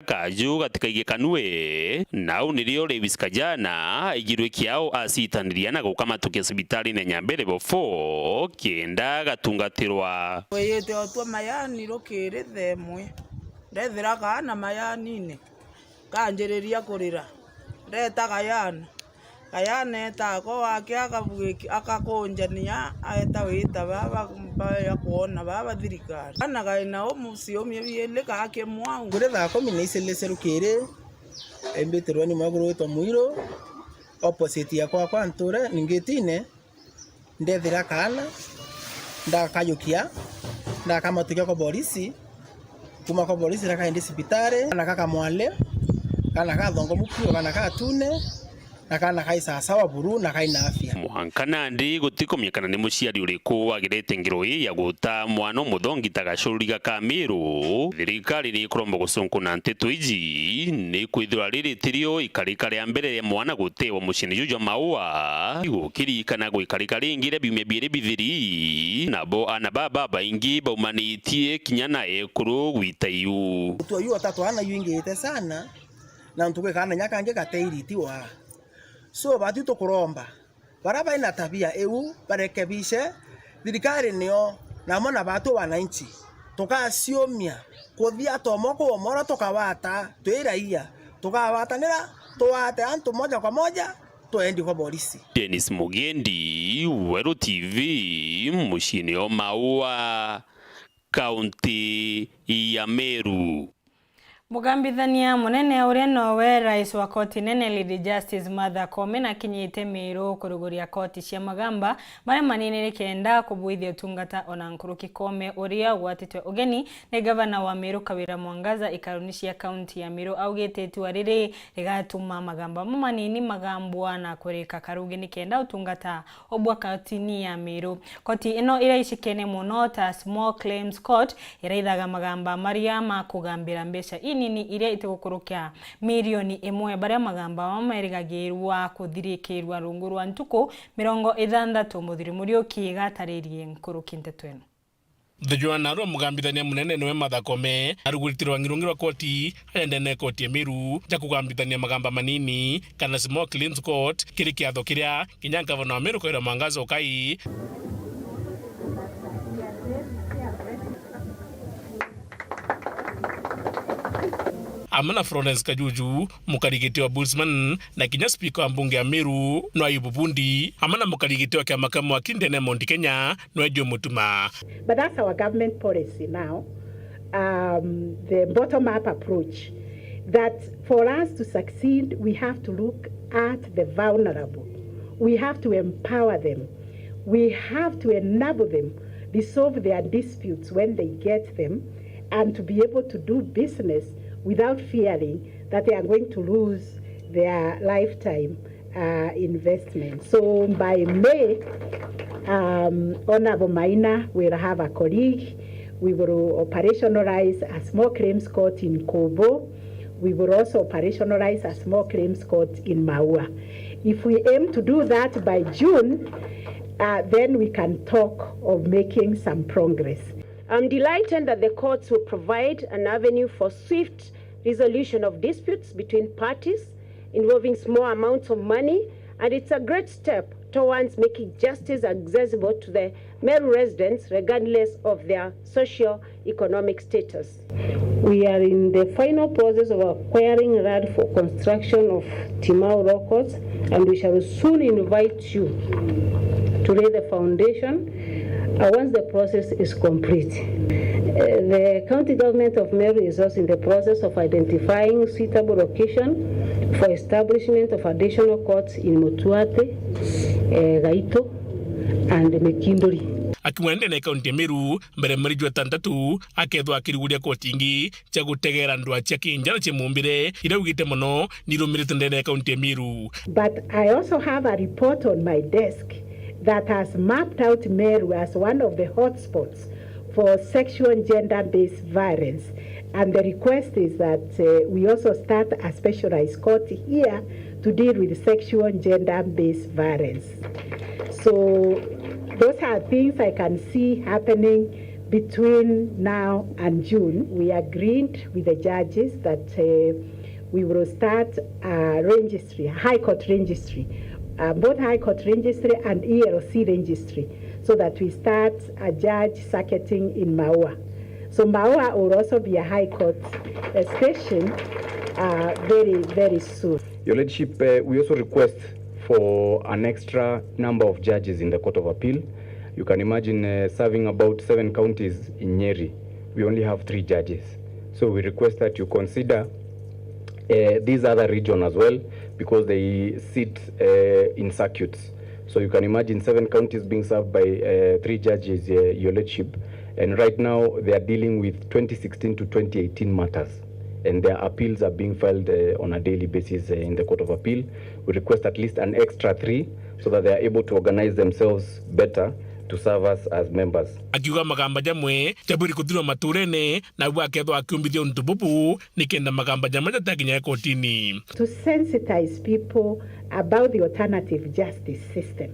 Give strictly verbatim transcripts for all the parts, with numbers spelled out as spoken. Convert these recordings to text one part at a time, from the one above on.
Kaju gatikaigikanu ii, nau nirio Lewis Kajana aigirwe kiao acitaniria na gukamatukia cibitarine ya Nyambere Bofo kenda gatungatirwa. Wiyite otua mayani rukiri thaa imwe, ndethira kaana mayanine, kanjiriria kurira, ndeta Kajana. Kajana eeta ako wake akabuiki-, akakunjania, aeta wita baba, baya kwona baba thirikari. Kana kaina umuciumia biili kake mwau. Kuri thaa kumi na iciri cia rukiri, imbitirwe ni mwekuru witwa Mwiru, opposite ya kwakwa nture, ningitine, ndethira kaana, ndakayukia, ndakamatukia kwa borisi, kuma kwa borisi ndakaindi cibitari, kana kakamwale, kana kathongomu piu, kana katune, na kana kai sawasawa buru na kai na afya. Mwanka nandi gutikumenya kana ni muciari uriku wagirite ngiro ii ya guta mwana umuthongi ta gacururi ga Kamiru. Thirikari ni ikuromba gucunkuna nteto iji, ni kwithirwa riri tirio ikarika ria mbere ria mwana gutewa muciini juju jwa Maua, gukiririkana gwikarika ringi ria biumia biiri bithiri, nabo ana baba baingi baumanitie kinya na ekuru gwita iu. Utu uyu utatu ana yuingite sana, na ntuku ikana nya kangi gateiritiwa. So, batu tukuromba, baria baina tabia iu barekebishe, thirikari nio, namo na batu wananchi, tukaciumia, kuthia tomo kuomora tukawata, twi raia, tukawatanira, tuwate antu moja kwa moja, tuendi kwa borisi. Dennis Mugendi, Weru T V, muciini o Maua, kaunti ya Meru. Mugambithania munene uria nowe rais wa koti nene Lady Justice Martha Koome nakinyite Meru kuruguria koti cia magamba maria manini nikenda kubuithia utungata ona nkuruki. Koome uria ugwatitwe ugeni ni gavana wa Meru Kawira Mwangaza ikaruni cia kaunti ya Meru augite itua riri rigatuma magamba mamanini magambwa na kurika karugi nikenda utungata obwa kotini ya Meru. Koti ino iria icikene mono ta Small Claims Court iraithaga magamba maria ma kugambira mbeca inini iria itigukurukia mirioni imwe, baria magamba mama merigagirwa kuthirikirwa rungu rwa ntuku mirongo ithanthatu. Muthuri Muriuki igataririe nkuruki nteto ino. Thujuana rwa mugambithania munene niwe Martha Koome, arugurite rwang'i rungi rwa koti aria ndene ya koti ya Meru ja kugambithania magamba manini kana small claims court kiri kiatho kiria kinya ngavana wa Meru Kawira Mwangaza ukai amwe na Florence Kajuju, mukarigiti wa Budsman, na kinya spika wa mbunge ya Meru, no Ayubu Bundi, amwe na mukarigiti wa kiama kia Mwaki ndene ya Mount Kenya, no Joe Mutuma. But that's our government policy now, um, the bottom-up approach, that for us to succeed, we have to look at the vulnerable. We have to empower them. We have to enable them resolve their disputes when they get them and to be able to do business without fearing that they are going to lose their lifetime uh, investment. So by May, um, Honorable Maina will have a colleague. We will operationalize a small claims court in Kobo. We will also operationalize a small claims court in Maua. If we aim to do that by June, uh, then we can talk of making some progress. I'm delighted that the courts will provide an avenue for swift resolution of disputes between parties involving small amounts of money, and it's a great step towards making justice accessible to the Meru residents regardless of their socio-economic status. We are in the final process of acquiring land for construction of Timau Law Courts, and we shall soon invite you to lay the foundation, uh, once the process is complete. Uh, the county government of Meru is also in the process of identifying suitable location for establishment of additional courts in Motuate, uh, Gaito, and Mikinduri. Akiuga ndene ya kaunti ya Meru, mbere mweri jwa tantatu, akethwa akiriguria koti ingi cia gutegera ndwaa cia kinjara cia muumbire iria augite mono nirumirite ndene ya kaunti ya Meru. But I also have a report on my desk that has mapped out Meru as one of the hotspots for sexual and gender-based violence. And the request is that, uh, we also start a specialized court here to deal with sexual and gender-based violence. So those are things I can see happening Between now and June, we agreed with the judges that uh, we will start a registry, a High Court registry, uh, both High Court registry and E L C registry, so that we start a judge circuiting in Maua. So Maua will also be a High Court uh, station uh, very, very soon. Your Lordship, uh, we also request for an extra number of judges in the Court of Appeal. You can imagine uh, serving about seven counties in Nyeri. We only have three judges. So we request that you consider uh, these other region as well, because they sit uh, in circuits. So you can imagine seven counties being served by uh, three judges, uh, Your Lordship. And right now they are dealing with twenty sixteen to twenty eighteen matters. And their appeals are being filed uh, on a daily basis uh, in the Court of Appeal. We request at least an extra three so that they are able to organize themselves better to serve us as members. Akiuga magamba jamwe jabwiri kuthirwa maturene, nawe akethwa akiumbithia untu bubu nikenda magamba jamwe jatakinya kotini. To sensitize people about the alternative justice system.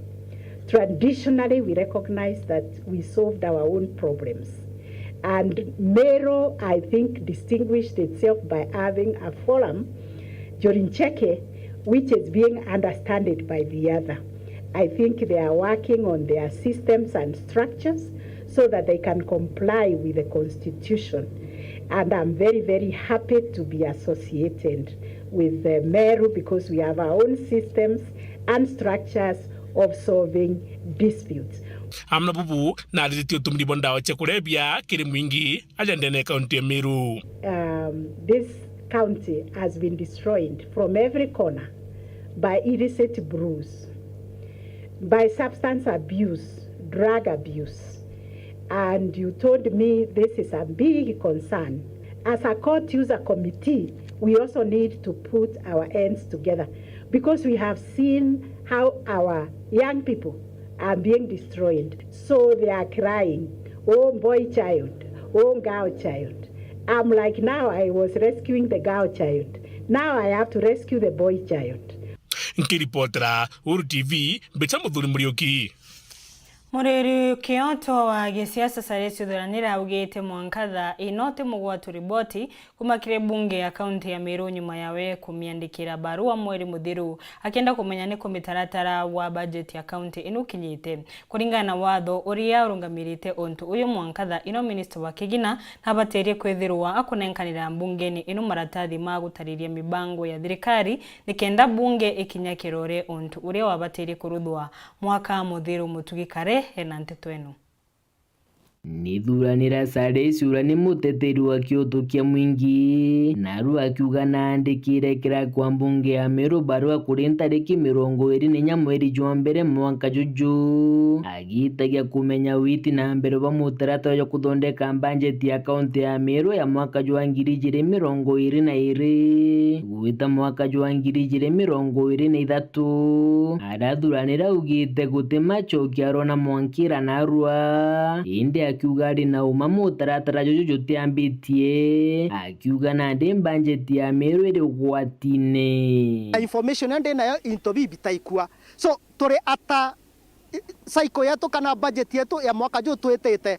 Traditionally, we recognize that we solved our own problems. And Meru, I think, distinguished itself by having a forum, Njuri Ncheke, which is being understood by the other. I think they are working on their systems and structures so that they can comply with the constitution. And I'm very, very happy to be associated with the Meru because we have our own systems and structures of solving disputes. Amwe na bubu, nariritie utumiri bwa ndawa cia kurebia kiri mwingi aja ndene ya kaunti ya Meru. Um, this county has been destroyed from every corner by illicit brews, by substance abuse, drug abuse. And you told me this is a big concern. As a court user committee, we also need to put our hands together because we have seen how our young people are being destroyed. So they are crying, "Oh, boy child, oh, girl child." I'm like, now I was rescuing the girl child. Now I have to rescue the boy child. Nkiripotera Uru T V, mbicha Muthuri Muriuki. Muriuki Kioto wa gisiasa Cyrus Uthuranira augite mwanka thaa ino ti mugwatu riboti kuma kiri bunge ya kaunti ya Meru nyuma yawe kumiandikira barua mweri muthiru akienda kumenya niku mitaratara wa bajeti ya kaunti ino ukinyite. Kuringana na watho uria urungamirite untu uyu, mwanka thaa ino minista wa kigina nabatirie kwithirwa akunenkanira mbungeni ino maratathi ma gutariria mibango ya thirikari nikenda bunge ikinya kirore untu uria wabatirie kuruthwa. Mwaka muthiru Mutugi Kare ena nteto ino. Nithuranira Cyrus Uthuranira ni muteteri wa kioto kia mwingi, naru akiuga naandikire kira kwa mbunge ya Meru barua kuri ntariki mirongo iri na inya mweri jwa mbere mwaka juju, agitagia kumenya witi na mbere bwa mutaratara jwa kuthondeka mbanjeti ya kaunti ya Meru ya mwaka jwa ngiri ijiri mirongo iri na iri gwita mwaka jwa ngiri ijiri mirongo iri na ithatu. Arathuranira augite guti macokia arona mwankira narua, indi akiuga ari na uma mutaratara juju jutiambitie, akiuga nandi mbanjeti ya Meru iri ugwatine. Information iria ndi nayo into bibi taikua. So, turi ata cycle yetu kana budget yetu ya mwaka juu twitite,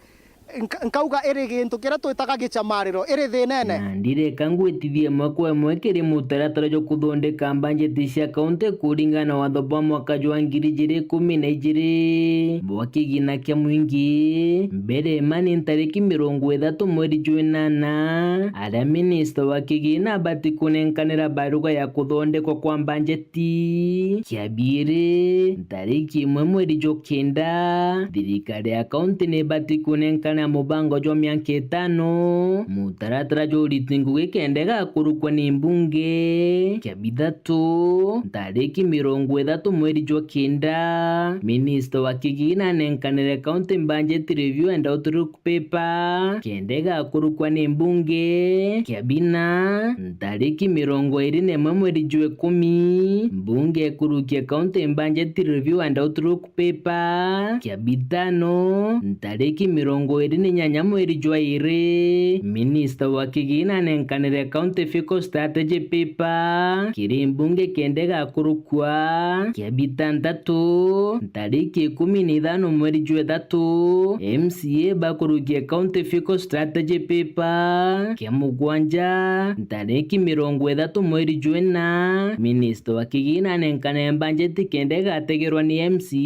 nka-, nkauga iri gintu kiria twitaga gichamariro, iri thinene. Na ndireka ngwitithie mwako imwe kiri mutaratara jwa kuthondeka mbanjeti cia kaunti kuringana na watho bwa mwaka jwa ngiri ijiri ikumi na ijiri bwa kigina kia mwingi. Mbere ma ni ntariki mirongo ithatu mweri jwa inana, aria minista wa kigina abati kunenkanira baruga ya kuthondekwa kwa mbanjeti. Ti kia biiri, ntariki imwe mweri jwa kenda, thirikari ya kaunti ni ibati kunenkana mubango jwa miaka itano, mutaratara jwa uriti ngugi kenda igakurukwa ni mbunge. Kia bithatu, ntariki mirongo ithatu mweri jwa kenda, minista wa kigina anenkanire county budget review and outlook paper kenda igakurukwa ni mbunge. Kia bina, ntariki mirongo iri na imwe mweri jwa ikumi, mbunge ikurukia county budget review and outlook paper. Kia bitano, ntariki mirongo iri ni nyanya mweri jwa iri, minista wa kigina anenkanire County Fiscal Strategy Paper kiri mbunge kenda igakurukua kia bitantatu, ntariki ikumi na ithano mweri jwa ithatu, M C A bakurukia County Fiscal Strategy Paper kia mugwanja, ntariki mirongo ithatu mweri jwa ina, minista wa kigina anenkane mbanjeti kenda igategerwa ni M C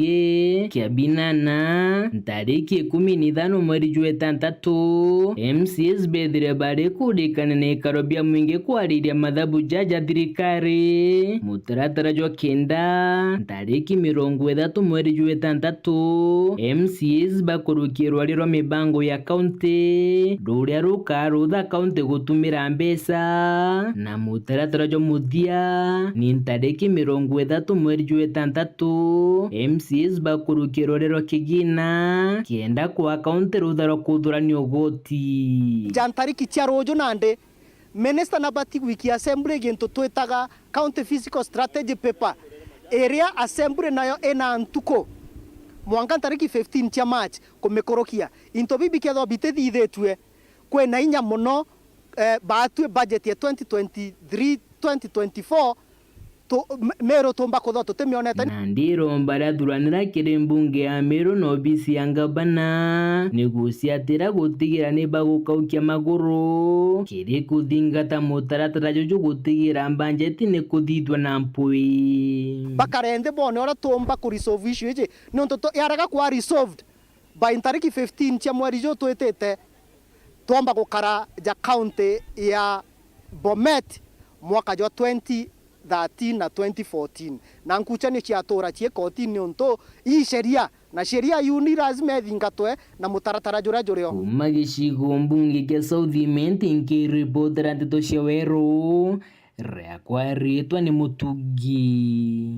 A kia binana, ntariki ikumi na ithano mweri jwa itantatu, M C As bethire bari kurikania na ikaro bia mwingi kwariria mathabu jaja thirikari. Mutaratara jwa kenda, ntariki mirongo ithatu mweri jwa itantatu, M C As bakurukia rwari rwa mibango ya kaunti, ruria rukarutha kaunti gutumira mbeca, na mutaratara jwa muthia ni ntariki mirongo ithatu mweri jwa itantatu, M C As bakurukia rwari rwa kigina kenda kwa kaunti rutha rwa kuthurania ugoti. Ja ntariki cia ruju nandi, Minister nabati gwikia Assembly gintu twitaga County Fiscal Strategy Paper, iria Assembly nayo ina ntuku mwanka ntariki fifteen cia March kumikurukia. Into bibi kethwa bitithithitue, kwina inya mono, eh, baatue budget ya twenty twenty-three twenty twenty-four, tu-, m-, Meru tumba kuthwa tutimionete. Nandi iromba riathuranira kiri mbunge ya Meru na obisi ya ngavana ni guciatira gutigira ni bagukaukia maguru kiri kuthingata mutaratara juju gutigira mbanjeti ni kuthithua na mpwi. Bakare nthi bone uria tumba ku resolve issue iji, niuntu tu-, yarega kwa resolved by ntariki fifteen cia mweri juu twitite, twomba gukara ja county ya Bomet mwaka jwa twenty thirteen na twenty fourteen, na nkuchanio ciatura cii kotini niuntu ii sheria, na sheria iu ni lazima ithingatwe na mutaratara juria jurio. Kuma gicigo mbunge kia South Imenti, nkiripotera nteto cia Weru, riakwa ritwa ni Mutugi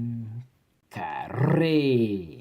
Kare.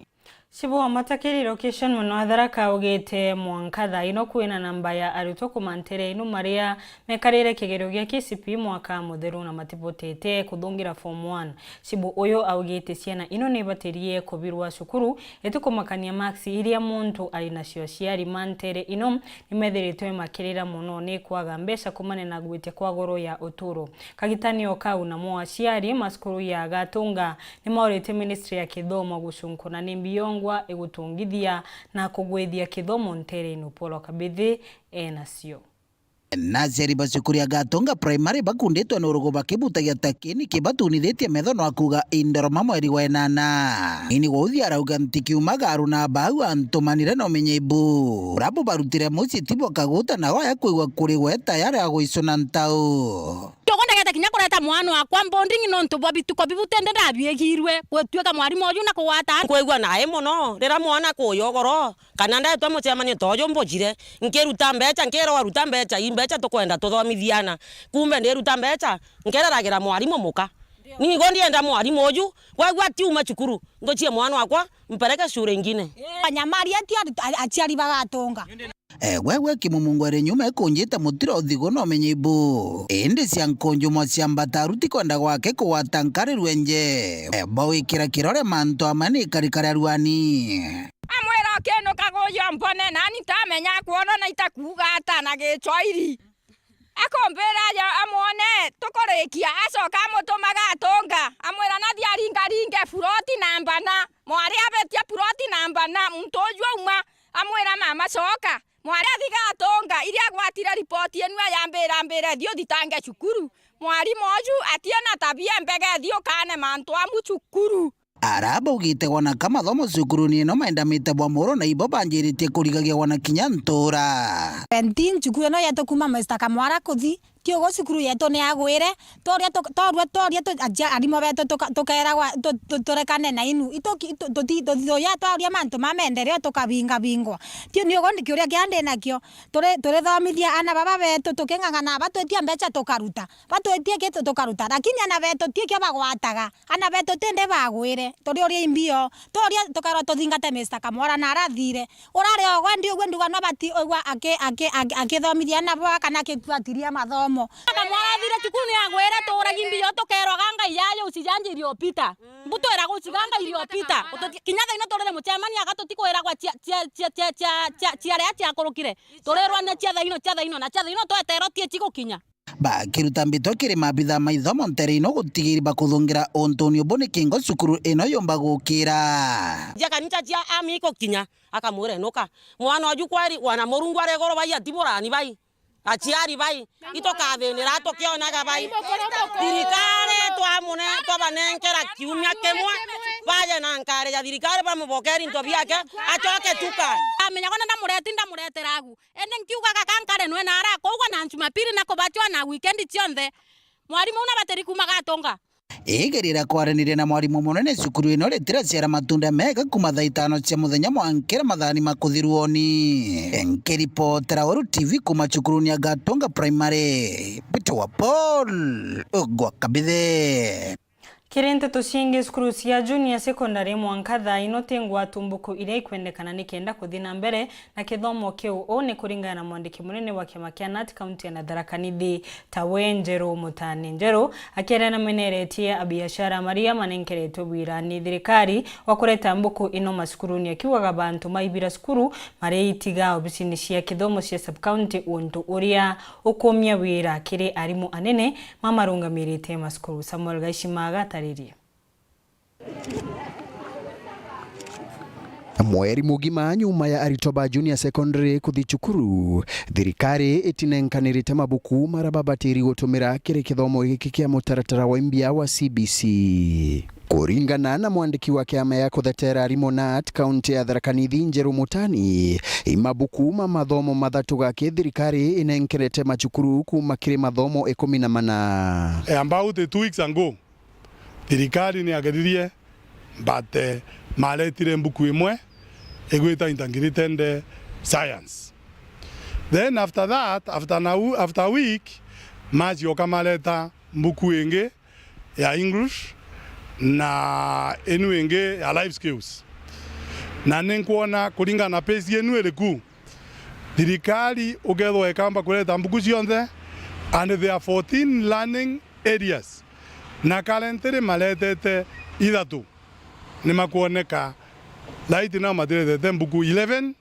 Cibu wa Matakiri location mwena wa Tharaka augite mwanka thaa ino kwina namba ya arutwo kuma ntere ino maria mekarire kigerio gia K C P E mwaka mutheru na matibotete kuthungira form one. Cibu uyu augite ciana ino nibatirie kubirwa cukuru, itikumakania marks iria muntu ari nacio aciari ma ntere ino nimethiritwe makirira mono ni kwaga mbeca kumania na gwitia kwa goro ya uturo. Kagitani o kau namo aciari ma cukuru ya Gatunga nimaurite ministry ya kithomo gucunkuna ni mbiongwa igutungithia na kugwithia kithomo nterene. Paul Kabithi enacio. Na aciari ba cukuru ya Gatunga Primary bakunditwe ni urugu bakibutagia ta kini kibatunithitie metho no akuga indoroma mweri wa enana. Ini Wauthi arauga ntikiumaga aruna bau antumanire na umenyi bu. Urabu barutire mucii tibo kaguta nao aya kwigua kuri we tayari agwicuna ntau. Tugo ndagete kinya kureta mwana wakwa boarding nontu bwa bituko bibu tindi ndabiigirwe gutwika mwarimu uju na kugwata. Nkwigua nae mono rira mwana kuya ugoro, kana ndetwa mucemanio ta uju mbujire, nkiruta mbecha, nkirwa ruta mbecha, ii mbecha tukwenda tuthomithiana. Kumbe ndiruta mbecha, nkereragira mwarimu muka. Nigo ndienda mwarimu uju, kwagua tiuma cukuru, nguchie mwana wakwa, mpeleke shule ingine. Banyamaria ti ari-, a-, aciari ba Gatunga. E, gwe, gwe Kimumungu ari nyuma ikunjite mutiro uthigu na umenyi bu. Indi cia nkunjumwa cia mbataru ti kwenda gwake kugwata nkari rwenje. E, bawikira kirore mantu amwe ni ikarikari arwani. Amwira ukinuka guyo mbone, nani ntamenya kwona na itakuuga ata na Gichwairi. Akumbira aja amwone, tukurikia, acoka amutuma Gatunga, amwira nathi aringaringe puroti namba na, mwari abetia puroti namba na, muntu uju auma, amwira mama coka, mwari athi Gatunga, iria agwatire ripoti enu ayambira mbire thi uthitange cukuru, mwarimu uju atina tabia mbega thi ukane mantu amu cukuru. Ara baugite gwana ka mathomo cukuruni ino maendamite bwa muro na ibo banjiritie kurigagia gwana kinya ntura. Seventeen, cukuru ino yetu kuma Mister Kamwara kuthi, ti ugu cukuru yetu ni yagwire, tworia tuk-, tworua, tworia tu-, acia-, arimu betu tuka-, tukeragwa tu-, tu-, turekane na inu, itu ki-, tu-, tuti-, tuti-, tuya tworia mantu ma maendeleo tukabingabingwa. Ti ni ugu ndi kiuria kiria ndi nakio, turi-, turithomithia ana baba betu tuking'ang'ana, batwitia mbecha tukaruta, batwitie ki tu-, tukaruta, lakini ana betu ti kio bagwataga. Ana betu tindi bagwire, turi uria imbio, turia tukarwa tuthingate Mister Kamwara na arathire. Urari ogwe ndi ugwe nduga no bati ugwa aki-, aki-, aki-, akithomithia ana baba kana akibuatiria mathomo. Kamwara athire cukuru ni agwire, turaga imbio tukerwa ganga Yayo usijanji iliyopita. Mbuto ira guciganga iliyopita. Ututi-, kinya thaino turire mucemania aga tutikwiragwa cia, cia, cia, cia, cia, cia, cia ria ciakurukire. Turirwa ni cia thaino, cia thaino, na cia thaino tweterwo tie cigukinya. Bakiruta mbito kiri maabitha ma ithomo ntere ino gutigiri bakuthungira untuni ubu ni kingo cukuru ino yumba gukira. Cia kanisa cia ami ikukinya, akamwira, "Inuka. Mwana uju kweri, wana Murungu ari iguru bai, atiburani bai. Aciari bai, itukathinira tukionaga bai." Thirikari twamune-, twabanenkera kiumia kimwe, baje na nkari ya thirikari bamubokeri into biake, acoke tuka. Amenya gona ndamureti, ndamuretera agu. Indi nkiugaga kankare nwe na arakougwa na Jumapili na kubachwa na weekend cionthe. Mwarimu una batiri kuuma Gatunga. Igerera kwaraniria na mwarimu munene cukuru ino ritiraciara matunda mega kuma thaa itano cia muthenya mwankira mathani ma kuthirwoni. Nkiripotera Weru T V kuma cukuruni ya Gatunga Primary, Peter wa Paul Ogwa Kabithe. Kiri nteto ciingi, cukuru cia junior secondary mwanka thaa ino ti ngwatu mbuku iria ikwendekana nikenda kuthi na mbere na kithomo kiu. Uu ni kuringana na mwandiki munene wa kiama kia nat kaunti ya Tharaka Nithi, tawe Njeru Mutani. Njeru akiaria na mweneretie abiashara maria manenkeretwe bwira ni thirikari wa kureta mbuku ino macukuruni, akiugaga bantu maibira cukuru mari itiga obisini cia kithomo cia sub-county, untu uria ukumia wira kiri arimu anene mamarungamirite macukuru. Samuel Gaishima agatariria. Mweri mugima nyuma ya aritwa ba junior secondary kuthi cukuru, thirikari itinenkanirite mabuku mara babatiri gutumira kiri kithomo giki kia mutaratara wa imbia wa C B C. Kuringana na mwandiki wa kiama ya kuthetera arimu nat kaunti ya Tharaka Nithi, Njeru Mutani, imabuku ma mathomo mathatu gaki thirikari inenkerete macukuru kuma kiri mathomo ikumi na mana. Eh, about two weeks ago, thirikari ni yageririe, but, eh, maretire mbuku imwe igwita Integrated Science. Then after that, after na u-, after a week, macioka mareta mbuku ingi ya English na inu ingi ya life skills. Na ni nkwona kuringana na pace yenu iriku, thirikari ukethwa ikamba kureta mbuku cionthe, and there are fourteen learning areas. Na currently maretete ithatu, ni makwoneka right now matiretete mbuku eleven,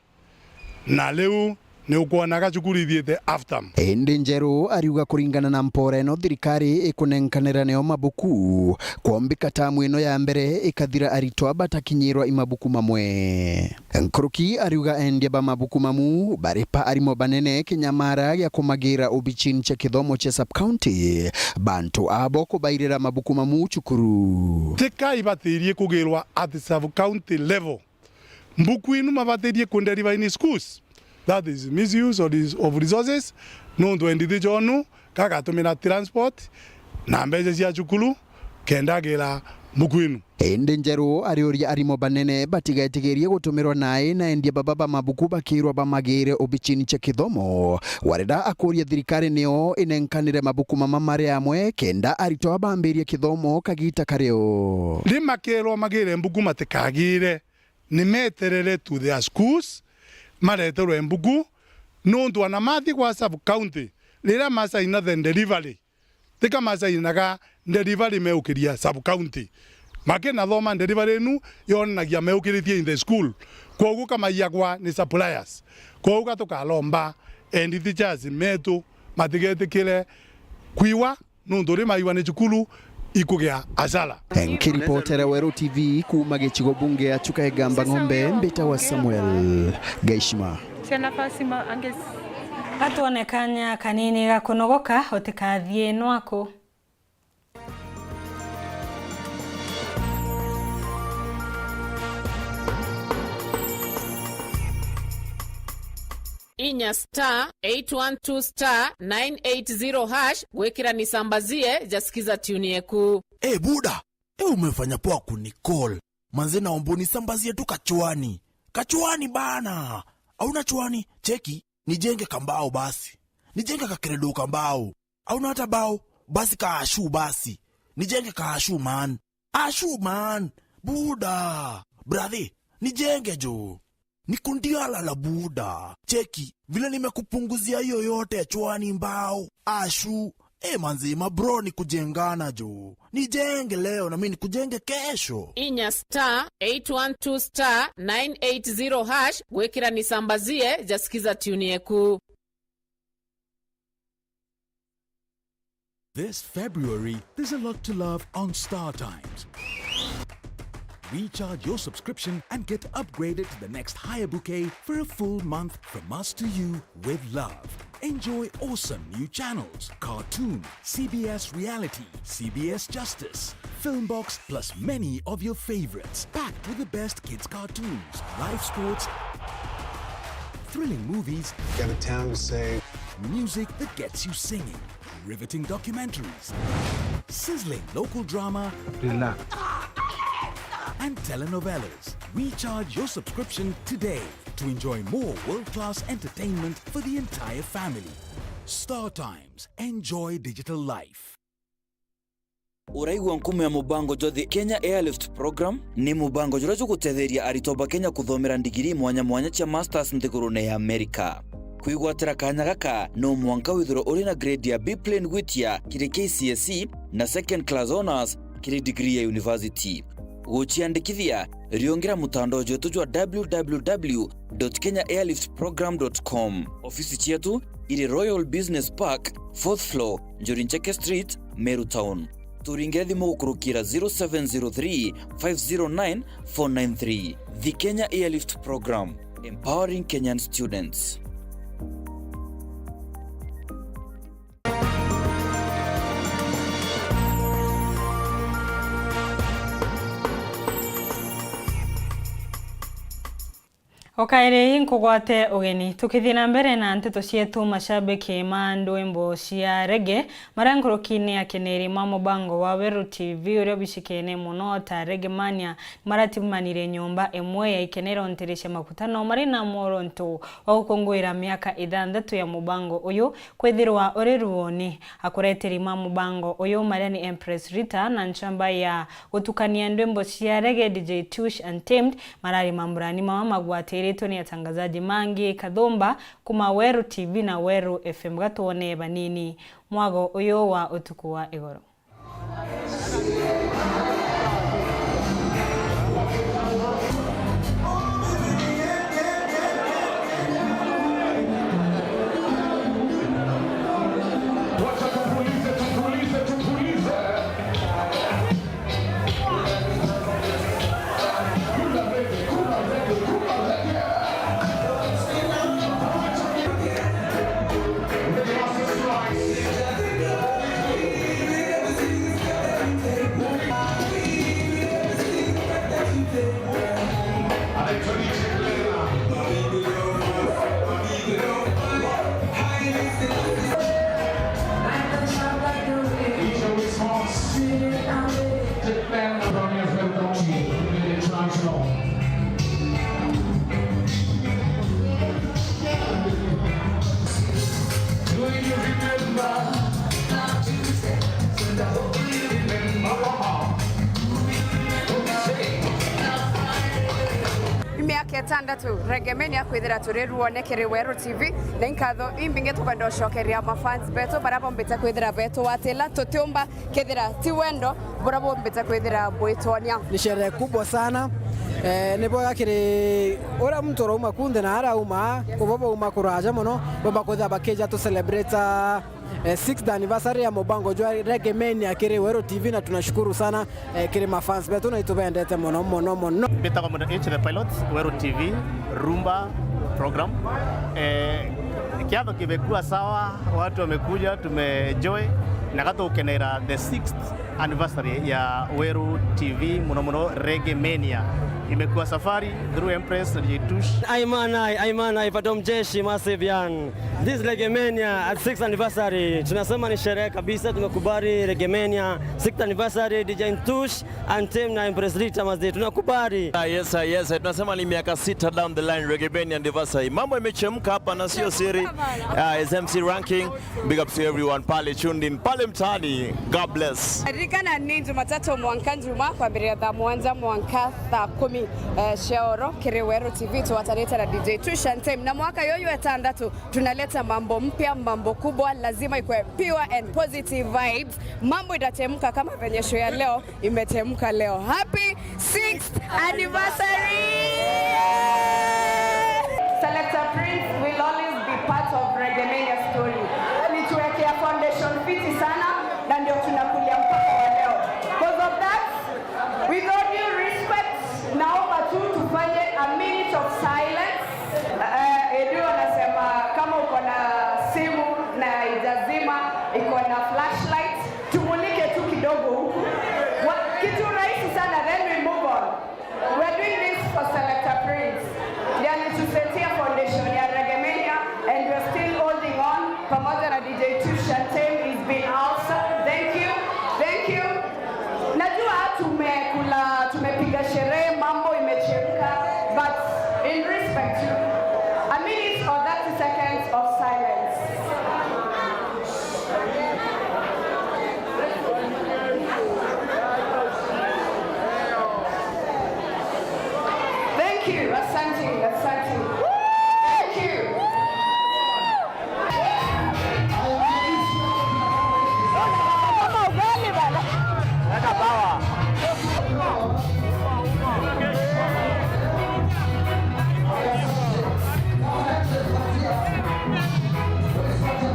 na riu ni ukwona gacukuru ithiite after. Indi Njeru ariuga kuringana na mpora ino thirikari ikunenkanira nio mabuku, kwombika tamu ino ya mbere ikathira aritwa batakinyirwa imabuku mamwe. Nkuruki ariuga endia ba mabuku mamu baripa arimu banene kinyamara gia kumagira obichini cia kithomo cia sub-county, bantu abo kubairira mabuku mamu cukuru. Tika ibatirie kugirwa at sub-county level. Mbuku inu mabatirie kunderiva in schools. That is misuse of res-, of resources, nontu endithi jonu kagatumira transport na mbeca cia cukuru kenda agira mbuku inu. Indi Njeru ariuria arimu banene batigetigirie gutumirwa nai na endia baba ba mabuku bakirwa bamagire obichini cia kithomo. Warenda akuria thirikari nio inenkanire mabuku mama mari amwe kenda aritwa bambirie kithomo kagita kario. Ni makirwa magire mbuku matikagire, ni meterere to their schools, mareterwe mbuku, nontu ana mathi gwa sub-county, riria masaina the delivery, tika masainaga delivery meukiria sub-county. Makinathoma delivery inu yonanagia meukiritie in the school. Kwoguo kamaiyagwa ni suppliers. Kwoguo gatukalomba and teachers metu matigetikire kwiwa nontu ri maiwa ni cukuru ikugia asara. Nkiripotera Weru T V kuuma gicigo bunge ya Chuka Igamba Ng'ombe, mbitawa Samuel Gaishima. Ciana nafasi ma angesi. Gatwone kanya kanini ga kunogoka, utikathie nwaku. Inya star eight one two star nine eight zero hash gwikira nisambazie ja Skiza tune yeku. Eh, buda, eh, umefanya poa kunicall. Manze, naomba unisambazie tu kachwani. Kachwani bana. Hauna chwani? Cheki, nijenge kambao basi. Nijenge kakeredo kambao. Hauna hata bao? Basi kaashu basi. Nijenge kaashu, man. Ashu, man. Buda. Brother, nijenge jo. Nikundiala la buda. Cheki, vile nimekupunguzia hiyo yote ya chwani mbao. Ashu, Eh, manzi, ma bro, ni kujengana jo. Nijenge leo na mimi nikujenge kesho. Inya star eight one two star nine eight zero hash gwikira nisambazie jasikiza tune yeku. This February, there's a lot to love on Star Times. Recharge your subscription and get upgraded to the next higher bouquet for a full month from us to you with love. Enjoy awesome new channels, cartoon, C B S Reality, C B S Justice, Filmbox, plus many of your favorites, packed with the best kids cartoons, live sports, thrilling movies, got a town to save, music that gets you singing, riveting documentaries, sizzling local drama, relax, and telenovelas. Recharge your subscription today to enjoy more world-class entertainment for the entire family. Star Times. Enjoy digital life. Uraigua nkumo ya mubango jwa The Kenya Airlift Program? Ni mubango juria jugutetheria aritwa ba Kenya kuthomera ndigiri mwanya mwanya cia masters nthigurune ya Amerika. Kwigwatira kanya gaka, no mwanka withirwe uri na grade ya B plain gwitia kiri K C S E na second class honours kiri degree ya university. Guciandikithia, riungira mutandao jwetu jwa w w w dot kenya airlift program dot com. Ofisi cietu iri Royal Business Park, fourth floor, Njuri Ncheke Street, Meru Town. Turingire thimu gukurukira zero seven zero three, five zero nine, four nine three. The Kenya Airlift Program, empowering Kenyan students. O kairi nkugwate ugeni. Tukithii na mbere na nteto cietu, mashabiki ma ndwimbo cia rege maria nkurukini ya keneri ma mubango wa Weru T V uria ubicikene mono ta Reggae Mania, maratimanire nyomba imwe ya ikenero ntiri cia makutano mari na mworonto wa gukunguira miaka ithanthatu ya mubango uyu kwithirwa uri ruoni. Akureteri ma mubango uyu maria ni Empress Rita na nchamba ya gutukania ndwimbo cia rege D J Tush Untamed marari mamburani mama magwatiritwe ni atangazaji mangi kathumba kuma Weru T V na Weru F M. Gatwone banini mwago uyu wa utuku wa igoro. Ni miaka itandatu Reggae Mania kwithira turi ruone kiri Weru T V, na inkatho imbingi tukwenda ucokeria mafans betu baria bombite kwithira betugwatila. Tutiumba kethira ti wendo buria bumbite kwithira bwitonia. Ni sherehe kubwa sana. Eh, ni bwega kiri uria muntu urauma kunthe na aria auma, kubo bauma kuraja mono, bomba kwithira bakija tu celebrate, eh, sixth anniversary ya mubango jwa Reggae Mania kiri Weru T V, na tunashukuru sana, eh, kiri mafans betu na itubendete mono, mono, mono. Mbitagwa Mundo H the Pilot, Weru T V, Rumba program. Eh, kiatho kimekuwa sawa, watu wamekuja, tumeenjoy, na gatukenera the sixth anniversary ya Weru T V, muno muno Reggae Mania. Imekuwa safari through Empress na D J Tush. Aimanai, aimanai, Phantom Jeshi, Massive Young. This Reggae Mania at sixth anniversary. Tunasema ni sherehe kabisa, tumekubali Reggae Mania sixth anniversary, D J Tush, Anthem na Empress Rita mazee. Tunakubali. Ah, yes, ah, yes. Tunasema ni miaka sita down the line, Reggae Mania anniversary. Mambo imechemka hapa na sio siri. Ah, S M C ranking. Big up to everyone pale tuned in, pale mtaani. God bless. Ririkana ni Jumatatu mwanka Njuma kwambiriria thaa mugwanja mwanka thaa kumi. Eh, cia oro kiri Weru T V, twatanite na D J Tushan Time. Na mwaka yoyo etandatu, tunaleta mambo mpya, mambo kubwa, lazima ikwe pure and positive vibes. Mambo itatemka kama venye show ya leo imetemka leo. Happy sixth anniversary! Selector Prince will always be part of Reggae Mania story. Alituwekea foundation fiti sana, na ndio tunakulia mpaka wa leo. Because of that, with all due respect, naomba tu tufanye a minute of silence. Eh, Edu anasema kama uko na simu na haijazima, iko na flashlight, tumulike tu kidogo huku. Wa-, kitu rahisi sana, then we move on. We're doing this for Selector Prince. Ndio alitusetia foundation ya Reggae Mania, and we're still holding on. Pamoja na D J Tushan Time is been awesome. Thank you. Thank you. Najua tumekula, tumepiga sherehe, mambo imechemka, but in respect to a minute or thirty seconds of silence. Thank you. Asante, asante. Thank you. Kama ugali bana. Weka power.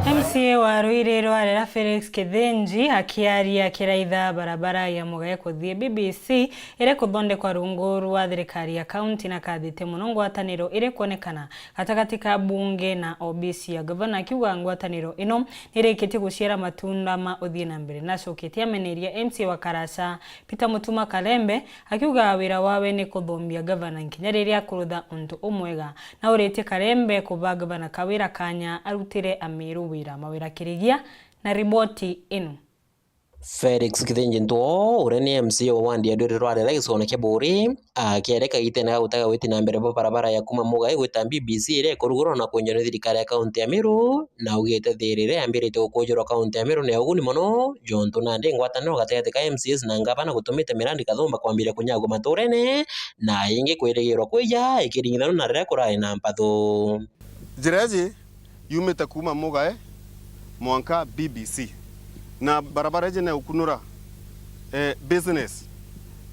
M C A wa Ruiri rwa Rera Felix Kithinji akiaria akiraitha barabara ya Mugae kuthii B B C iri kuthondekwa rungu rwa thirikari ya kaunti na kathite mono ngwataniro iri kuonekana gatagati ka bunge na obisi ya gavana, akiuga ngwataniro ino nirikitie guciara matunda ma uthii na mbere. Nacoketie ameneria M C A wa Karasha Peter Mutuma Kalembe, akiuga wira wawe ni kuthombia gavana nkinya riria akurutha untu umwega. Na uritie Kalembe kuba gavana Kawira kanya arutire Amiru wira. Mawira Kirigia na riboti ino. Felix Kithinji Ntwoo, uria ni M C A wa wandi ya Ndwiri rwa Rera gicigone kia Buuri, akiarika gitene ga gutega witi na mbere bwa barabara ya kuma Mugae gwita B B C iria ikurugurwa na kwenjwa ni thirikari ya kaunti ya Meru, na augite thiiri iria yambiritie gukujirwa kaunti ya Meru ni ya uguni mono, jontu nandi ngwataniro gatigati ka M C As na ngavana gutumite mirandi kathumba kwambiria kunyagua maturene, na ingi kwirigirwa kwija ikiringithanua na riria kurari na mpathu. Njira iji yumite kuuma Mugae mwanka B B C, na barabara iji ni ukunura, eh, business,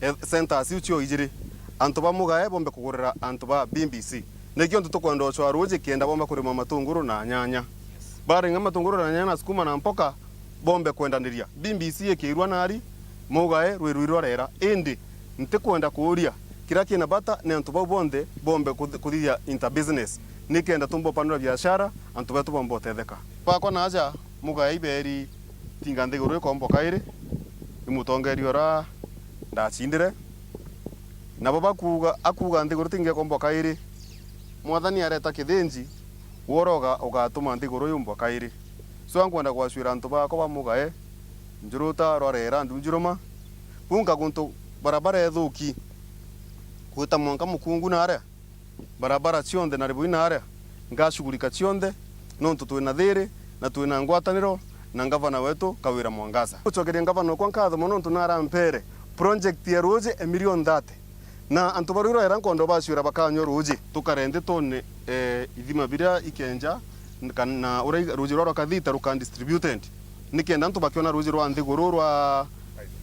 eh, centers iu cio ijiri, antu ba Mugae bombe kugurira antu ba B B C. Nikio antu tukwenda ucwa ruuji kenda bomba kurima matunguru na nyanya. Baringa matunguru na nyanya na sukuma na mpoka, bombe kwendaniria. B B C ikirua nari, Mugae rwi rwi rwa rera. Indi ntikwenda kuuria, kiria kina bata ni antu bau bonthe bombe kuth-, kuthithia interbusiness, nikenda tumba upanura biashara, antu betu bombe utetheka. Bakwa na aja, Mugae iberi tinga nthiguru ikomboka iri, ni mutongeria uria ndacindire. Nabo bakuuga, akuuga nthiguru tingekomboka iri, Mwathani areta Kithinji, woroga ugatuma nthiguru yumboka iri. So nkwenda gwacwira antu bakwa ba Mugae, Njuruta, Rwarera, Ndunjuruma, bunka guntu barabara ethuki, gwita mwanka Mukungu na aria, barabara cionthe na Ribui na aria, ngacugurika cionthe, nontu twina thiiri na twina ngwataniro na ngavana wetu Kawira Mwangaza. Gucokeria ngavana okwa nkatho mono nontu narampere project ya ruuji a million thirty. Na antu ba Rwirorera nkondo bacwira bakanyua ruuji. Tukare nthi twone, eh, ithima biria ikenja, kan-, na uria i-, ruuji rwa rwa kathita ruka distributed. Nikenda antu bakiona ruuji rwa nthiguru rwa,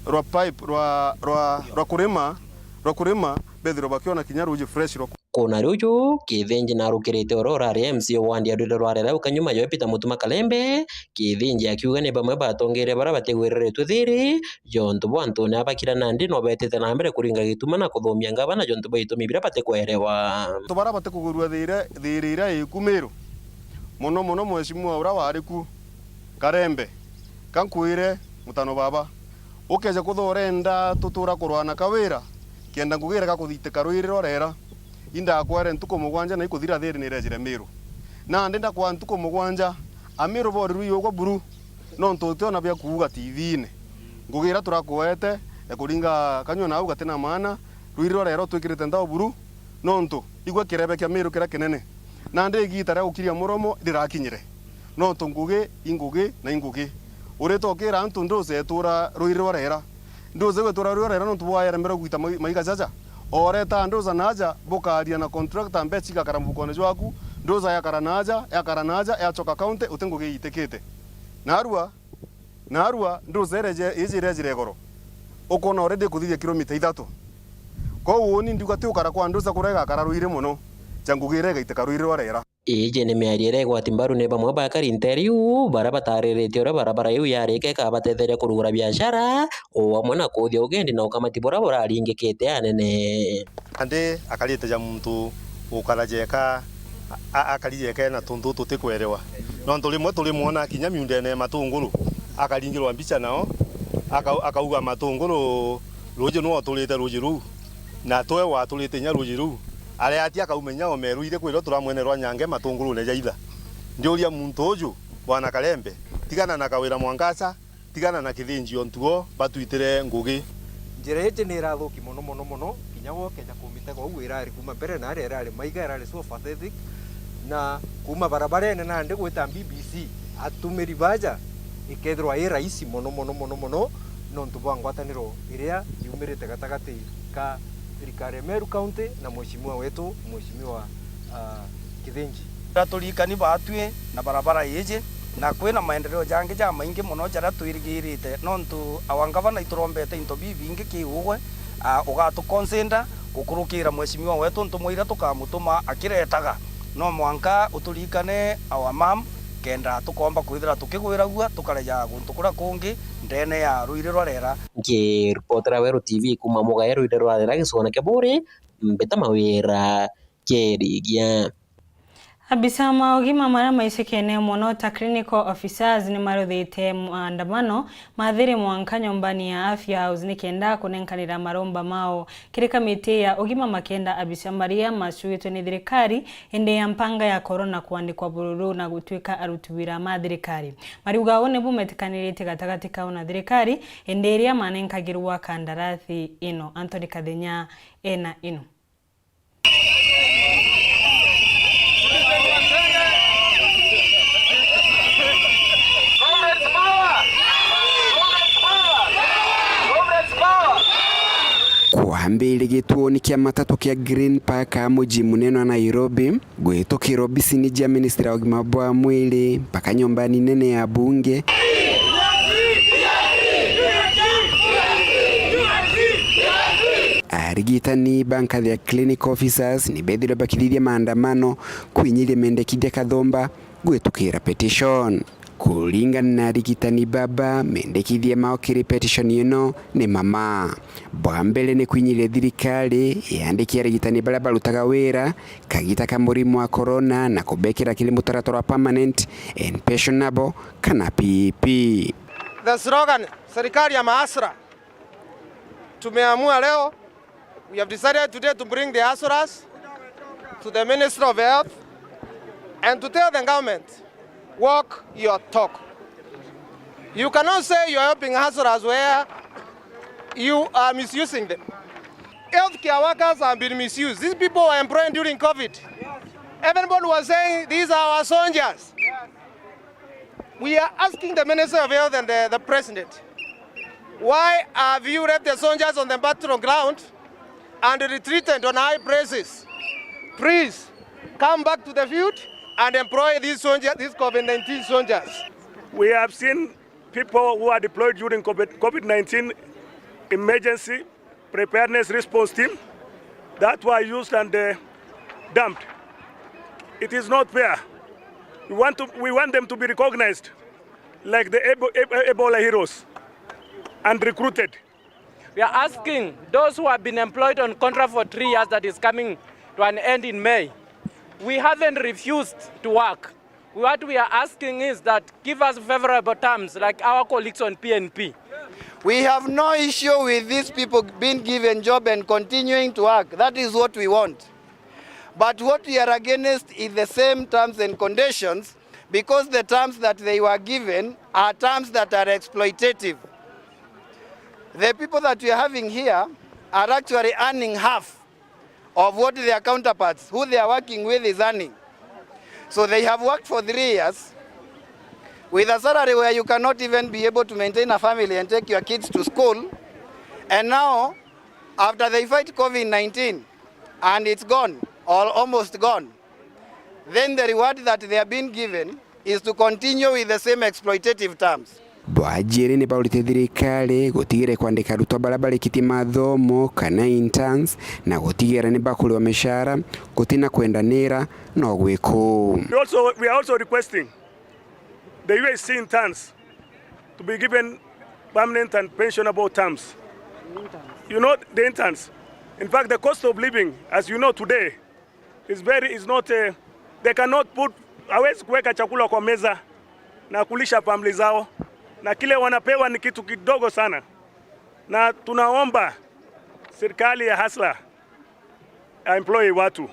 rwa pipe, rwa, rwa, rwa kurima, rwa kurima, bethirwe bakiona kinya ruuji fresh rwa ku- Kuna ruuju, Kithinji narukirite uria urari M C A wa wandi ya Rwirorera ukanyuma joe Peter Mutuma Kalembe, Kithinji akiuga ni bamwe batongeria baria batigwiriritwe thiiri, jontu bwa antune abakira nandi no betite na mbere kuringa gituma na kuthumia ngavana jontu bwa itumi biria batikwerewa. Antu baria batikugwirua thiiri, thiiri iria iku Miru, mono mono mheshimiwa uria wari ku, Karembe, ka nkwire, mutano baba, ukeja kutha urenda tutura kurwana Kawira, kenda ngugi irega kuthitika rwiri rwa rera, indakwere ntuku mugwanja na ikuthira thiiri nirejire Miru. Nandi ndakwaa ntuku mugwanja, Amiru borirwe iugwa buru, nontu utiona bia kuuga T V-ini. Ngugi iria turakuete ya kuringa kanyua nau gati na maana, rwiri rwa rero twikirite nthao buru, nontu igwe kirebe kia Miru kiria kinene. Nandi igiita ria gukiria muromo rirakinyire, nontu ngugi i ngugi na i ngugi. Urita ukira antu nduce etura rwiri rwa rera. Nduce gwitura rwiri rwa rera nontu bwa yaremere gwita mai-, maiga jaja. Oreta ndoza naaja, bukaria na contractor, mbeca igakara mufukone jwaku, ndoza yakara naaja, yakara naaja, yachoka county, uti ngugi iitikite. Narua, narua, ndoza iria ije-, iji iria ijire igoro. Ukona already ikuthithia kilomita ithatu. Kwou uuni ndiuga ti ukara kwa ndoza kuria igakara rwiri mono, ja ngugi iria igaitika rwiri rwa rera. Iji ni miario iria igwati mbaru ni bamwe ba akari nteere iu, baria batariritie uria barabara iu yarika ikabatetheria kurugura biashara, o amwe na kuuthia ugendi na ukamati buria buraringikite anene. Nandi akarite ja muntu ukara jeka, a-, a-, akari jeka ena tuntu tutikwerewa. Nontu rimwe turimwona kinya miundene ya matunguru, akaringirwa mbicha nao, aka-, akauga matunguru ruuji nwe uturite ruuji ruu, na twe waturite inya ruuji ruu. Areati akauma inya omeru iri kwirwa turamwene rwa nyange matungurune ja itha. Ndiuria muntu uju, Bwana Karembe, tigana na Kawira Mwangaza, tigana na Kithinji ontu o batwitire ngugi. Njira iji ni irathuki mono, mono, mono, kinya gwe ukeja kumitega uu irari kuuma mbere na aria irari maiga, irari so pathetic, na kuuma barabarene nandi gwita B B C, atumiri baja, ikethirwa i rahisi mono, mono, mono, mono, nontu bwa ngwataniro iria yumirite gatagati ka thirikari ya Meru County na mheshimiwa wetu, mheshimiwa, ah, Kithinji. Turirikani baatwi na barabara iji, na kwina maendeleo jangi jamaingi mono jaria twirigirite, nontu our governor iturombete into bibingi ki ugwe, ah, ugatu consider gukurukira mheshimiwa wetu ntumwa iria tukamutuma akiretaga. No mwanka uturirikane our mom, kenda tukomba kwithira tukigwiragua tukareja guntu kuria kungi ndene ya ruiri rwa rera. Nkiripotera Weru T V kuuma Mugae ruiri rwa rera gicigone kia Buuri, mbita Mawira Kirigia. Abisa ma ugima maria maicikene mono ta clinical officers ni maruthite maandamano ma thiri mwanka nyombani ya Afya House nikenda kunenkanira maromba mao kiri kamiti ya ugima, makenda abisa maria macuitwe ni thirikari indi ya mpanga ya corona kuandikwa bururu na gutwika aruti wira ma thirikari. Mariuga uu nibu metikaniritie gatagati kao na thirikari indi iria manenkagirwa kandarathi ino. Anthony Kathenya ena ino. Kwambire gituoni kia matatu kia Green Park aa muji munene wa Nairobi, gwitukira obisini jia ministry ya ugima bwa mwiri mpaka nyombani nene ya bunge. Arigitani ba nkathi ya clinic officers ni bethirwe bakithithia maandamano kwinyiria mendekithia kathumba gwitukira petition. Kuringana na arigitani baba, mendekithia mao kiri petition ino ni mama. Bwa mbere ni kwinyiria thirikari yandiki arigitani baria barutaga wira kagita ka murimo wa corona na kubekira kiri mutaratara wa permanent and pensionable kana P E P. The slogan, serikali ya maasra. Tumeamua leo, we have decided today to bring the hustlers to the Ministry of Health and to tell the government, walk your talk. You cannot say you are helping hustlers where you are misusing them. Healthcare workers have been misused. These people were employed during COVID. Everybody was saying, "These are our soldiers." We are asking the Minister of Health and the, the President, why have you left the soldiers on the battleground and retreated on high places? Please come back to the field and employ these soldiers, these COVID nineteen soldiers. We have seen people who are deployed during COVID, COVID nineteen emergency preparedness response team that were used and, uh, dumped. It is not fair. We want to, we want them to be recognized like the Ebo-, Ebo-, Ebola heroes and recruited. We are asking those who have been employed on contract for three years that is coming to an end in May. We haven't refused to work. What we are asking is that give us favorable terms like our colleagues on P N P. We have no issue with these people being given job and continuing to work. That is what we want. But what we are against is the same terms and conditions, because the terms that they were given are terms that are exploitative. The people that we are having here are actually earning half of what their counterparts who they are working with is earning. So they have worked for three years with a salary where you cannot even be able to maintain a family and take your kids to school. And now after they fight COVID nineteen and it's gone or almost gone, then the reward that they are being given is to continue with the same exploitative terms. Bwajiri ni baurite thirikari gutigira kwandika arutwa baria barikitie mathomo kana interns na gutigira ni bakuriwa mishara gutina kwendanira no gwiku. We also, we are also requesting the U H C interns to be given permanent and pensionable terms. You know, the interns. In fact, the cost of living, as you know today, is very, is not, uh, they cannot put, hawezi kuweka chakula kwa meza na kulisha family zao, na kile wanapewa ni kitu kidogo sana, na tunaomba serikali ya Hustler employ watu.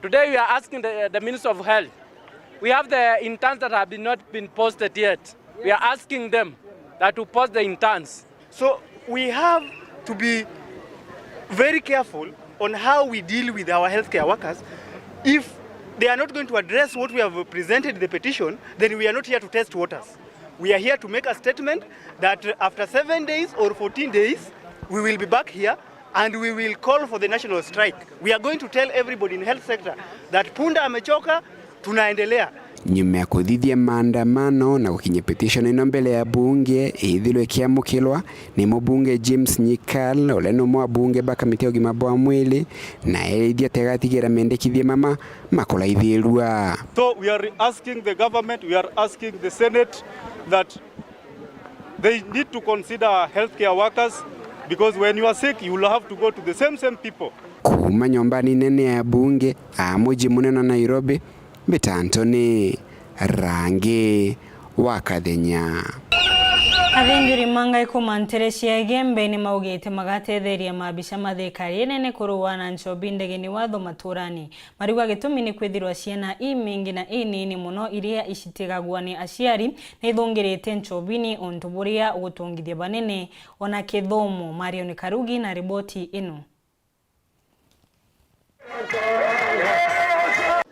Today we are asking the, the Minister of Health. We have the interns that have been not been posted yet. We are asking them that to post the interns. So we have to be very careful on how we deal with our healthcare workers. If they are not going to address what we have presented in the petition, then we are not here to test waters. We are here to make a statement that after seven days or fourteen days, we will be back here and we will call for the national strike. We are going to tell everybody in health sector that punda amechoka, tunaendelea. Nyuma ya kuthithia maandamano na gukinyia petition ino mbele ya bunge ithirwe ikiamukirwa, ni mubunge James Nyikal, uria ni umwe wa bunge ba kamiti ya ugima bwa mwiri, na erithia ategatigira mendekithia mama makuraithirua. So we are asking the government, we are asking the Senate that they need to consider healthcare workers, because when you are sick, you will have to go to the same, same people. Kuuma nyombani nene ya bunge, a muji munene wa Nairobi, mitanto ni Rangi wa Kathenya. Athingiri ma ngai kuma ntere cia Igembe ni maugite magatetheria mabica ma thirikari inene kurua na nchobi ndegeni watho maturani. Mariuga gitumi ni kwithirwa ciana imingi na inini muno iria icitigagua ni aciari ni ithungirite nchobini untu buria ugutungithia banene ona kithomo. Marion Karugi na riboti ino.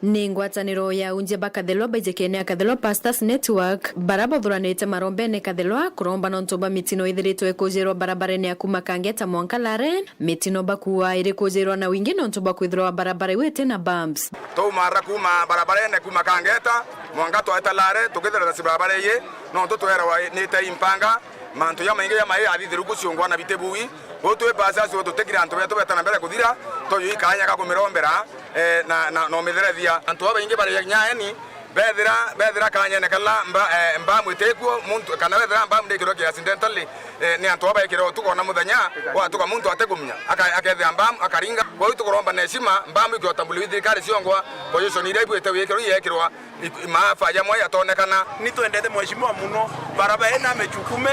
Ni ngwataniro ya unjia ba Kathelwa baijikene ya Kathelwa Pastors Network, bara bothuranirite marombene Kathelwa kuromba nontu bwa mitino ithiritwe ikujirwa barabarene ya kuma Kangeta mwanka Lare. Mitino bakua iri kujirwa na wingi nontu bwa kwithirwa barabara iu iti na bumps. Twaumara kuma barabarene kuma Kangeta mwanka twaeta Lare, tukithira na barabara iyi, nontu twerwa ni ta impanga, mantu jamaingi jamai athithiru guciungwa na biti bui. Uu twi pastors uu tutikira antu betu beta na mbere kuthira, toju ikanya ga kumirombera, eh, na, na, na umitherethia. Antu babaingi bari nyaeni, bethira, bethira kanyene kala mba-, eh, mbamu itikuo, muntu, kana bethira mbamu ndikirwa ki accidentally, eh, ni antu aba baikira utuku na muthenya, watuka muntu atigumenya, aka-, akethira mbamu, akaringa. Kwou tukuromba na heshima, mbamu ikiota mbuli thirikari ciongwa, position iria ibuite wikirwa, yekirwa, Iku-, maafa jamwe jatonekana. Ni twendete mheshimiwa muno, barabara ina mechukume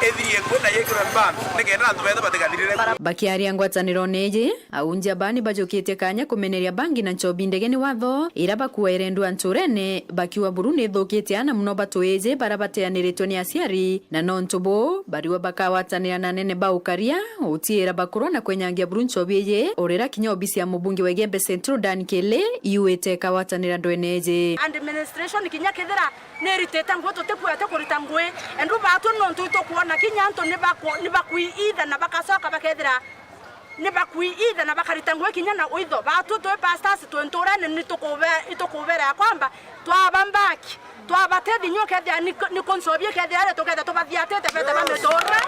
ithirie kwi na yikirwe mbamu, nikenda antu bethe batigathirire. Bakiaria ngwatanirone iji, aunjia baa ni bajukitie kanya kumeneria bangi na nchobi ndegeni watho, ira bakua irendua nturene, bakiuga buru ni ithukitie ana muno batwiji bara bateaniritwe ni aciari, na nontu buu, bariuga bakagwatanira na anene ba ukaria, utiira bakurwa na kwenyangia buru nchobi iji, urira kinya obisi ya mubunge wa Igembe Central Dan Kili, iuite ikagwatanira ndwene iji. Administration kinya kethira ni iritite ngui, tutikwete kurita ngui, endu baatwi nontu itukwona kinya antu ni baku-, ni bakwiitha na bakacoka bakethira ni bakwiitha na bakarita ngui kinya na uitho. Baatwi twi pastors twi nturene ni tukuuve-, itukuuvera ya kwamba twaba mbaki, twabatethi nyu kethira ni, ni kunsobia kethira ari tuketha tubathiatite bete ba miturire,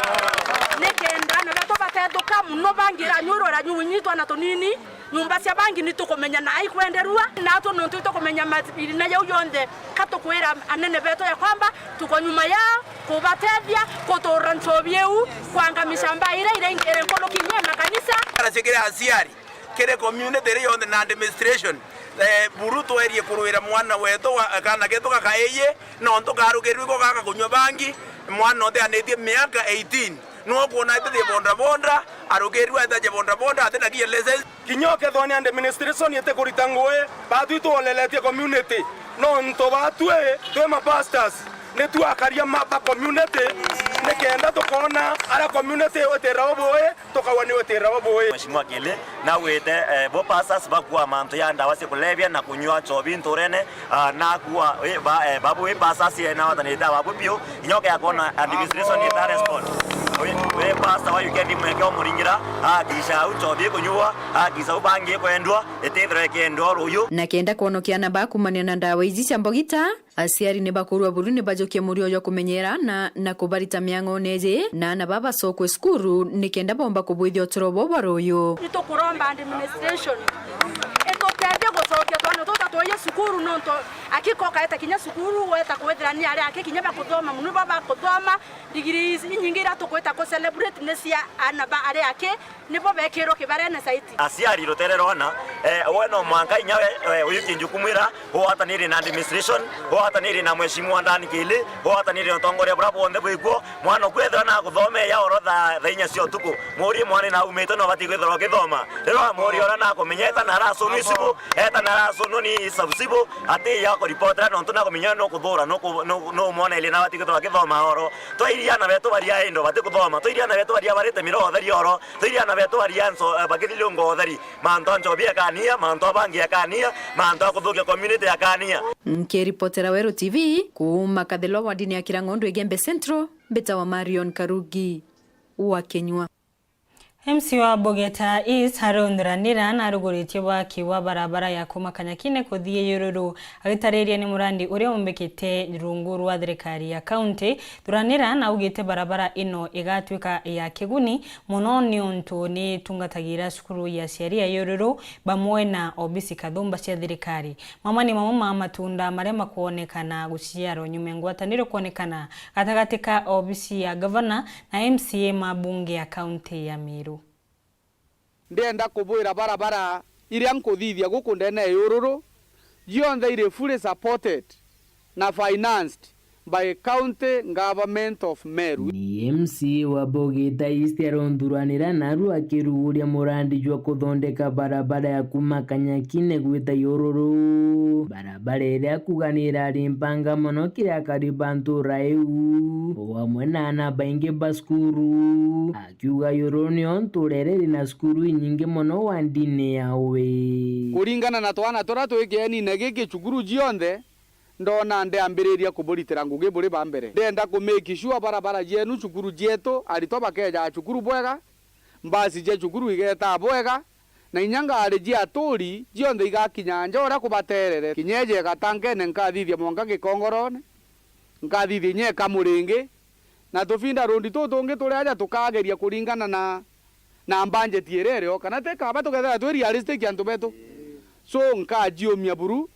nikenda na betu batethuka muno bangira nyurura nyu winyi twana tunini. Nyumba cia bangi ni tukumenya na ikwenderua, natwe nontu itukumenya mathina jau jonthe, ka tukwira anene betu ya kwamba tuko nyuma yao kubatethia kutura nchobi iu, kwangamisha mbaa iria iria ingi iri nkuruki inya makanisa. Aracikira aciari, kiri community iri yonthe na administration, eh, buru twerie kurwira mwana wetu wa, kana getu gakaiyi, nontu karukirirwe ko gaka kunywa bangi, mwana uteanitie miaka eighteen. Nwe ukwona aitaje bondabonda, arukirue aitaje bondabonda, atina kinya license. Kinya ukethwa ni administration itikurita ngui, baatwi itwoleretie community. Nontu baatwi twi ma pastors, ni twakaria ma, ba community, nikenda tukoona aria community itiragwa bui, tukaua ni itiragwa bui. Mheshimiwa Kili, nawite, eh, bo pastors bakua mantu ya ndawa cia kulevya na kunywa nchobi nturene, ah, nakua, eh, ba, eh, babu, eh, pastors ye na watanite ababu biu, kinya ukea kuona administration ita respond. We, we pastor wa yukendi mweke umuringira, akisha au nchobi ikunyuwa, akisha au bangi ikwendwa, itithirwe ikiendwa ruyu. Na kenda kwonokia ana ba kumania na ndawa iji cia mbogita, aciari ni bakurua buru ni bajukie murio jwa kumenyera na, na kubarita miang'one iji, na ana ba bacokwe cukuru ni kenda bomba kubwithia uturo bwao bwa ruyu. Nitukuromba administration itutethie gucokia twana tuta twaie cukuru, nontu akiko kaeta kinya cukuru, weta kwithira ni aria aki kinya bakuthoma muno, ba bakuthoma, degrees inyingi iria tukwita ku celebrate ni cia ana ba aria aki, nibo bekirwo kibarene saiti. Aciari rutere rwana, eh, we no mwanka inya we, eh, uyu kinjukumwira, ugwatanire na administration, ugwatanire na mheshimiwa Dan Kili, ugwatanire na utongoria buria bwonthe bwikuo, mwana ukwethira na guthome ya oro tha, tha inya cia utuku. Murie mwana na umite no bati kwithirwa ukithoma. Riria wamuria uria nakumenyeta na aracunwa icibu, eta na aracunwa ni sabucibu, ati ya kuripotera nontu nakumenya no kuthura, no ku-, no, no umwoneria na bati kwithirwa akithoma oro. Twairia ana betu baria indo bati kuthoma, twairia ana betu baria barite miro utheri oro, twairia ana betu baria nso, eh, bakithiliunga utheri. Mantu a nchobi akania, mantu a bangi akania, mantu a kuthukia community akania. Nkiripotera Weru T V, kuuma Kathilwa wardini ya Kirang'ondu Igembe Central, mbitawa Marion Karugi wa Kinyua. M C A wa Bogeta East, Harun Thuranira, naruguritie waki wa barabara ya kuma Kanyakine kuthii Yururu. Agitariria ni murandi uria umbikite rungu rwa thirikari ya kaunti, Thuranira naugite barabara ino igatuika ya kiguni mono niuntu ni itungatagira cukuru ya aciari ya Yururu bamwe na obisi kathumba cia thirikari. Mama ni mamwe ma matunda maria makwonekana guciarwa nyuma ya ngwataniro kwonekana gatagati ka obisi ya gavana na M C A ma bunge ya kaunti ya Meru. Ndienda kubwira barabara iria nkuthithia guku ndene ya Yururu, cionthe iri fully supported na financed by County Government of Meru. Ni M C A wa Bogeta East aronthuranira naru akiruguria murandi jwa kuthondeka barabara ya kuma Kanyakine gwita Yururu. Barabara iria akuga ni irari mpanga mono kiri akari ba ntura iu, o amwe na ana baingi ba cukuru. Akiuga Yururu nio ntura iria iri na cukuru inyingi mono wandini yawe. Kuringana na twana turia twi kienine giki cukuru cionthe, ndona ndiambiriria kuburitira ngugi buri ba mbere. Ndenda ku make sure barabara cienu, cukuru cietu, aritwa bakeeja cukuru bwega, mbasi cia cukuru igeetaa bwega, na inya ngari cia aturi cionthe igakinya nja uria kubaterere. Kinya ije Gatankene nkathithia mwanka Gikongorone, nkathithia inya Ikamuringi, na tubinda rundi tutu tungi turi aja tukageria kuringana na, na budget iria irio, kana ti kaba tukethira twi realistic antu betu. So, nkajiumia buru,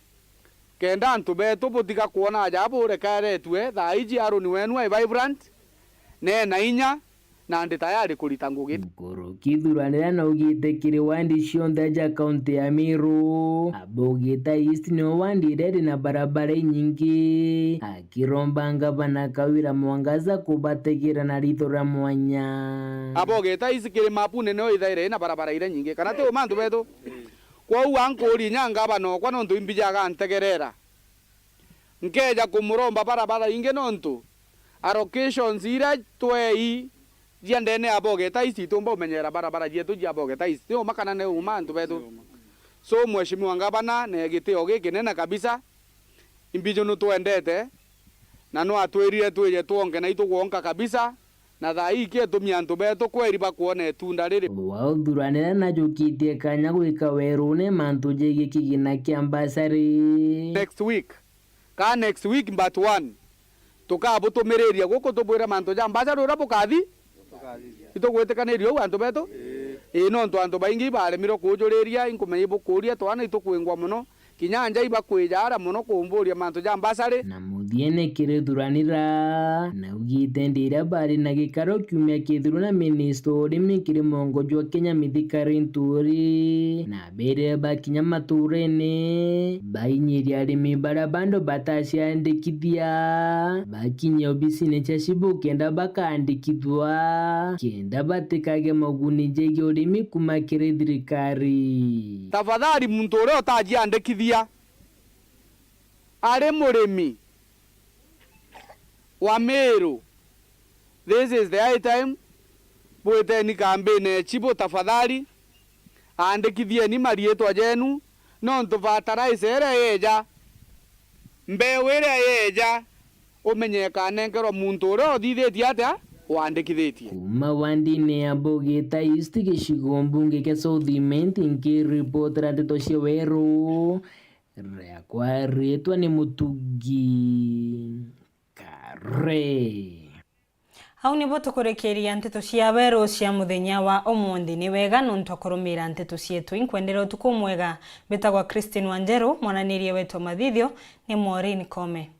kenda antu betu butiga kwona aja burekaeretue, thaa iji Aroni wenu ai vibrant, na ena inya, na ndi tayari kurita ngugi. Nkoroki Thuranira naugite kiri wandi cionthe ja kaunti ya Meru, Abogeta East nio wandi iria iri na barabara inyingi, akiromba ngavana Kawira Mwangaza kubategera na ritho ria mwanya. Abogeta East kiri mapune nio ithaire ina barabara iria nyingi, kana ti uma antu betu? Kwou ankuria inya ngavana okwa nontu imbija agantegerera. Nkeeja kumuromba barabara ingi nontu allocations iria twei cia ndene ya Bogeta East, itiumba umenyera barabara cietu cia Bogeta East. Ni uma kana ni uma antu betu? So, Mheshimiwa Ngavana, ne gitio gikinene kabisa, imbiju nutwendete, na nwatwirire twije twonke na itugwonka kabisa. Na thaa ii kietumia antu betu kweri bakwona itunda riri. Wa uthuranira najukitie kanya gwika werune mantu jegii kigina kia mbasari. Next week, ka next week but one, tukabutumiriria guku tubwire mantu ja mbasari uria bukathi. Itugwitikaniria uu antu betu? Ii, nontu antu baingi ibaremirwe kuujuriria, inkumenya ibukuuria twana itukwingwa mono. Kinya nja ibakwija ara mono kumburia mantu ja mbasari. Na muthiene kiri Thuranira, naugite ndi iria bari na gikaro kiumia kithirwe na minista urimi kiri mongo jwa Kenya Mithika Linturi, na berire bakinya maturene, bainyirie arimi baria bando bataciandikithia, bakinye obisine cia cibu kenda bakandikithua, kenda batikage moguni jegie urimi kuma kiri thirikari. Tafadhali, muntu uria utajiandikithia ari murimi wa Meru, this is the high time, bwiteni kambini ya chibu tafadhali, andikithieni mariitwa jenu, nontu fertilizer iria yeja, mbeu iria yeja, umenye ikanenkerwa muntu uria uthithitie atia? wandikithitie. Kuma wandini ya Bugita East, gicigo mbunge kia South Imenti, nkiripotera nteto cia Weru, riakwa ritwa ni Mutugi Kare. Au nibo tukurikiria nteto cia Weru cia muthenya wa umunthi. Ni wega nontu akurumira nteto cietu. Inkwendera utuku mwega. Mbitagwa Christine Wanjeru, mwananirie wetu wa mathithio ni Maureen Kome.